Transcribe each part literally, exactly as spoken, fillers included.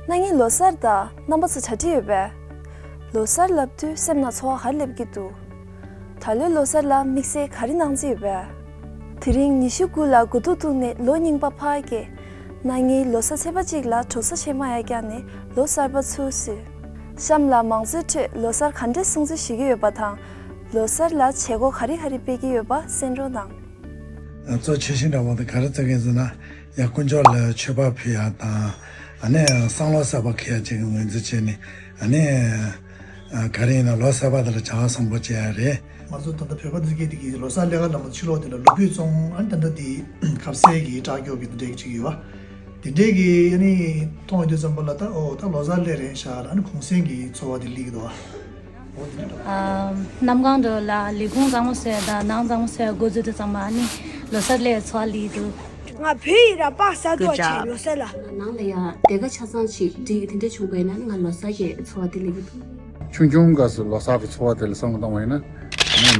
ན་ནིང་ལོ་གསར་དང་རྣམ་པ་ཚོ་གྲ་སྒྲིག་ཡོད་པས། ལོ་གསར་ལབ་དུས་སེམས་ནང་ཚོར་བ་ག་རེ་སླེབས་ཀྱི་འདུག་ད་ལོའི་ལོ་གསར་ལ་དམིགས་བསལ་ག་རེ་གནང་རྩིས་ཡོད་པས། དེ་རིང་ཉི་ཤུ་དགུ་ལ་དགུ་ཐུག་ཐུག་ནས་ལོ་རྙིང་པ་ཕར་བསྐྱལ། ན་ནིང་ལོ་གསར་ཚེས་པ་གཅིག་ལ་གྲོ་ས་ཕྱེ་མར་ཡར་བཀྱགས་ནས་ལོ་གསར་པ་ཚུར་བསུས། གཤམ་ལ་མང་ཚོགས་ཁྲོད་ལོ་གསར་ག་འདྲས་སྲུང་བརྩི་ཞུ་གི་ཡོད་པ་དང་། ལོ་གསར་ལ་བྱེད་སྒོ་ག་རེ་ག་རེ་སྤེལ་གྱི་ཡོད་པ་གསན་རོགས་གནང་། གཙོ་ཆེ་ཤོས་འདྲ་བོ་དེ་ག་རེ་བརྩི་གི་ཡིན་ཟེར་ན། ཡ་དཀོན་མཆོག་ལ་མཆོད་པ་ཕུལ་ཡ་དང་། ཨ་ནི་སང་ལོ་གསར་པ་འཁེལ་ཡ་ཅིག་གི་ངོས་འཛིན་བྱས་ནས། ཨ་ནི་ག་རེ་ཡིན་ན་ལོ་གསར་པ་དེ་ལ་བྱ་བ་བཟང་པོ་བྱེད་ཡ་རེད། ང་ཚོ་ད་ལྟ་བོད་པ་འདི་གས་དེ་གི་ལོ་གསར་སླེབས་ག་ལ་མ་ཕྱི་ལོགས་དེ་ལ་ལོ་ཕུད་བཙོང་ཨ་ནི་ད་ལྟ་དེ་ཁ་ཟས་ཀྱི་སྐྲག་སྐྱོ་གི་དེ་འདྲས་ཅིག་ཡོད་པ། དེ་འདྲས་ཀྱི་ཨ་ནི་མཐོང་ཡོང་དུས་ཙམ་པ་ལ་ད་ཨོ་ད་ལོ་གསར་སླེབས་རན་ཤག་ལ་ཨ་ནི་གུང་སེང་གི་ཚོར་བ་དེ་སླེབས་ཀྱི་འདུག་བ། ཨ། གནམ་གང་དུ་ལ་ལས་ཁུངས་གཙང་མོ་བཟོས་དང་ནང་གཙང་མོ་བཟོས་འགོ་འཛུགས་དུས་ཙམ་པ་ནི་ལོ་གསར་སླེབས་ཚོར་བ་སླེབས་འདུག་ང་བོད་ཡིན་ར་པ་ས་རྡོ་ཆེ་ལོ་གསར་ལ། ནང་ལ་ཡ་དེ་ག་ཆ་ཚང་ཞིག་བསྒྲིགས་དེ་འདྲ་བྱུང་བས་ན་ང་ལོ་གསར་གྱི་ཚོར་བ་དེ་སླེབས་ཀྱི་འདུག་ཆུང་ཆུང་སྐབས་སུ་ལོ་གསར་གྱི་ཚོར་བ་དེ་ལ་བསམ་བློ་བཏང་བ་ཡིན་ན།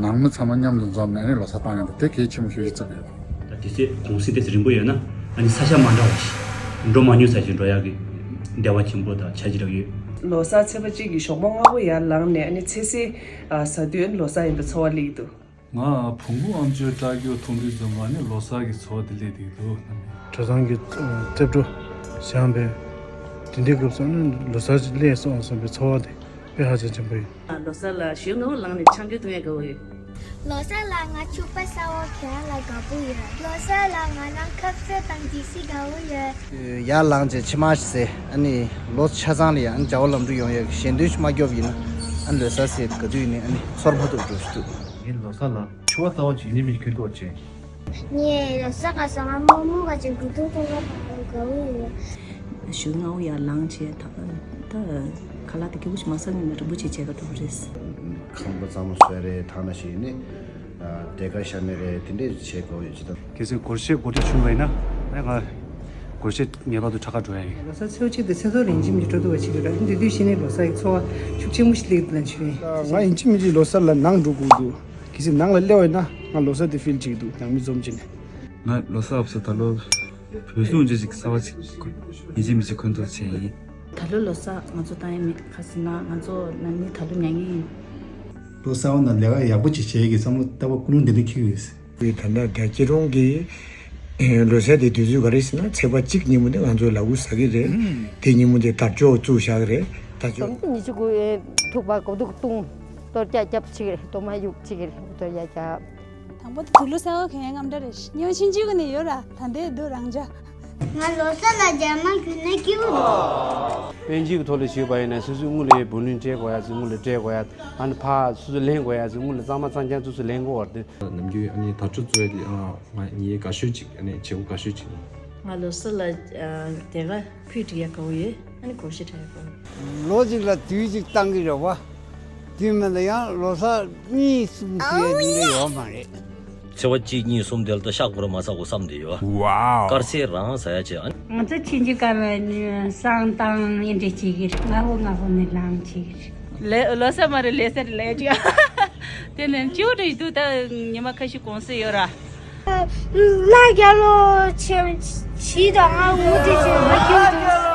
ནང་མི་ཚང་མ་མཉམ་དུ་འཛོམས་ནས་ནི་ལོ་གསར་བཏང་ཡོང་དུས་དེ་གལ་ཆེན་པོ་ཞེ་པོ་ཅིག་བརྩི་གི་ཡོད། ད་དེ་ཚེ་གུང་སེང་དེ་ཚེ་རིང་པོ་ཡོད་ན་ཨ་ནི་ས་ཆ་མ་འདྲ་བ་ཞིག་འགྲོ་མ་མྱོང་ས་ཞིག་འགྲོ་ཡག་གི་བདེ་བ་ཆེན་པོ་དང་ཆ་ཅི་རག་ཡོད། ལོ་གསར་ཚེས་པ་གཅིག་གི་ཞོགས་པ་སྔ་པོ་ཡར་ལངས་ནས་ཨ་ནི་ཚེས་གསོལ་ཟ་དུས་ཨ་ནི་ལོ་གསར་ཡིན་པའི་ཚོར་བ་སླེབས་ཀྱི་འདུག་ང་བོང་བུ་ཨ་མཆོག་སྐྲག་སྐྱོ་མཐོང་དུས་ཙམ་པ་ནི་ལོ་གསར་གྱི་ཚོར་བ་དེ་སླེབས་བསྡད་ཀྱི་འདུག་གྲྭ་ཚང་གི་རྩེ་བྲོ་བཞེངས་པས་དེ་འདྲའི་སྐབས་སུ་ནི་ལོ་གསར་ཅིག་སླེབས་སོང་བསམ་པའི་ཚོར་བ་དེ་དཔེ་ཧ་ཅང་ཆེན་པོ་ཡོད། ལོ་གསར་ལ་ཞོགས་སྔ་པོ་ལངས་ནས་ཆང་སྐྱུར་འཐུང་ཡ་དགའ་པོ་ཡོད། ལོ་གསར་ལ་ང་ཕྱུ་པ་གསར་པ་གྱོན་ཡ་ལ་དགའ་པོ་ཡོད། ལོ་གསར་ལ་ང་རང་ཁ་ཟས་དང་ལྡི་སི་དགའ་པོ་ཡོད། ཡར་ལངས་རྗེས་ཕྱེ་མར་ཟས་ཨ་ནི་ལོ་ཆ་ཚང་ལ་ཡང་ཨ་ནི་བྱ་བ་ལམ་འགྲོ་ཡོང་ཡ་གི་ཞལ་འདོན་ཞིག་མ་སྐྱོབ་ཡིན་ན་ཨ་ནི་ལོ་གསར་ཟས་ག་དུས་ཡིན་ནའི་ཨ་ནི་ཚོར་བ་ཐོག་འགྲོ་ཞིག་འདུག་ངས་ལོ་གསར་ལ་ཕྱུ་པ་གསར་པ་ཅིག་ཡིན་མིན་གྱི་འདོད་ཅན། ངས་ལོ་གསར་ག་ས་ང་རྨོ་མོ་ག་ཅིག་དགུ་ཐུག་ཐུག་ལ་དགའ་པོ་ཡོད། ཞོགས་སྔ་པོ་ཡར་ལངས་བྱས་ད་ད་ཁ་ལག་དེ་སྐྱིད་པོ་ཞིག་མ་ཟ་ནས་ན་རིན་པོ་ཆེ་བྱས་ག་འགྲོ་གི་རེད། ཁང་པ་གཙང་མ་བཟོས་རེད་ཐང་ན་ཞིག་ནི་དེ་ག་ཤ་མེད་རེད་དེ་འདྲས་བྱས་དགོས་ཡོད་ཅི་དང་། གལ་སྲིད་སྒོར་གཞས་གོ་སྒྲིག་བྱུང་བ་ཡིན་ན་ཨ་ང་སྒོར་གཞས་ངེས་པར་དུ་ཁྲ་ཁ་འགྲོ་ཡ་ཡིན། ལོ་གསར་ཚེས་གཅིག་དེ་ཚེས་ཚོ་རིན་ཆེན་མི་སྤྲོ་བ་བྱེད་ཀྱི་རེད་འདི་དུས་ཤེས་ནས་ལོ་གསར་ཡི་ཚོར་བ་ཤུགས་ཆེན་པོ་ཞིག་སླེབས་འདུག་ལ་བྱུང་ཡིན། ང་ཡིན་གཅིག་མིན་གཅིག་ལོ་གསར་ལ་ནང་འགྲོ་དགོས་འདུག་གལ་སྲིད་ནང་ལ་སླེབས་པ་ཡིན་ན་ང་ལོ་གསར་དེ་ཕིལ་བྱེད་ཀྱི་འདུག་ནང་མི་འཛོམས་བྱས་ནས། ང་ལོ་གསར་སྐབས་སུ་ད་ལོ་བོད་སྲུང་ཅི་ཞིག་གསར་པ་ཅིག་ཡིན་གཅིག་མིན་གཅིག་གོན་ཐུབ་ཆེན་ཡིན། ད་ལོ་ལོ་གསར་ང་ཚོ་བཏང་ཡས་མེད་ག་ཟེར་ན་ང་ཚོ་ན་ནིང་ད་ལོ་མྱ་ངན་ཡིན། ལོ་གསར་བ་ན་ལས་ཀ་ཡག་པོ་ཅིག་བྱེད་ཀྱི་བསམ་བློ་ལྟ་བ་ཀུན་སློང་འདི་འདྲ་འཁྱེར་ཡོད། ད་ལྟ་རྒྱ་སྐྱིད་གྲོང་གི་ལོ་གསར་དེ་དུས་ཚོད་ག་རེ་ཟེར་ན་ཚེས་པ་གཅིག་ཉིན་མོ་དེ་ང་ཚོས་ལ་འུ་ཟ་གི་རེད། དེ་ཉིན་མོ་དེ་དར་ལྕོག་བཙུགས་བཞག་གི་རེད། དར་ལྕོག་ཉི་ཤུ་དགུ་ཐུག་པ་གོ་ཐུག་བཏུང་གཏོར་རྒྱག་རྒྱབ་ཅིག་རེད་གཏོར་མ་གཡུག་ཅིག་རེད་གཏོར་རྒྱག་རྒྱབ། དང་པོ་དེ་དུག་ལོག་གསར་པ་གྱོན་ཡ་རྔམ་འདྲ་རེད། སྨྱོ་ཆུང་ཆུང་གི་ནས་ཡོད་ར་ད་འདས་སྡུག་རང་འཇགས། ང་ལོ་གསར་ལ་རྒྱ་མ་གྱོན་ན་སྐྱིད་པོ་འདུག་དཔལ་འབྱོར་གྱི་ཐོག་ལ་ཞུས་པ་ཡིན་ན་སོ་སོའི་དངུལ་ལ་བུ་ལོན་སྤྲད་དགོས་ཡ་ཚོ་དངུལ་ལ་སྤྲད་དགོས་ཡ་ཨ་ནི་ཕར་སོ་སོ་ལེན་དགོས་ཡ་ཚོ་དངུལ་ལ་གཙང་མ་གཙང་རྐྱང་སོ་སོ་ལེན་དགོས་བར་དུ། ནམ་རྒྱུན་ཨ་ནི་དར་ལྕོག་བཙུགས་ཡ་དེ་ཨ་ང་ངའི་དགའ་ཤོས་ཅིག་ཨ་ནི་བྱེད་སྒོ་དགའ་ཤོས་ཅིག་ཡིན། ང་ལོ་གསར་ལ་དེ་ག་ཕུད་སྒྲིག་ཡ་དགའ་པོ་ཡོད། ཨ་ནི་སྒོར་གཞས་འཁྲབ་ཡ་དགའ་པོ་ཡོད། ལོ་གཅིག་ལ་དུས་གཅིག་བཏང་གི་རེད་བ། དུས་མིན་ལ་ཡང་ལོ་གསར་གཉིས་གསུམ་ཞིག་ཡོད་མ་རེད། ཚེས་པ་གཅིག་གཉིས་གསུམ་དེ་ལ་ད་ཤག་བོར་མ་ཟ་དགོས་བསམ་བསྡད་ཡོད། ཝའོ། དཀར་ཟས་རང་ཟ་ཡ་བྱས་ཨ་ནི། ང་ཚོ་ཆུང་ཆུང་སྐབས་ནས་བསང་བཏང་ཨེ་འདྲ་བྱེད་ཀྱི་རེད། སྔ་པོ་སྔ་པོ་ནས་ལངས་བྱེད་ཀྱི་རེད། ལོ་གསར་མ་རེད་ལོ་གསར་རེད་ལས་ཀྱི། དེ་ནས་སྐྱིད་པོ་འདྲ་ཞིག་འདུག་ད་ཉི་མ་ཁ་ཤས་གུང་སེང་ཡོད་ར། ལ་རྒྱ་ལོ་ཆེ་བྱིས་དང་ང་འུ་དེ་ཆེ་མ་སྐྱིད་པོ་འདུག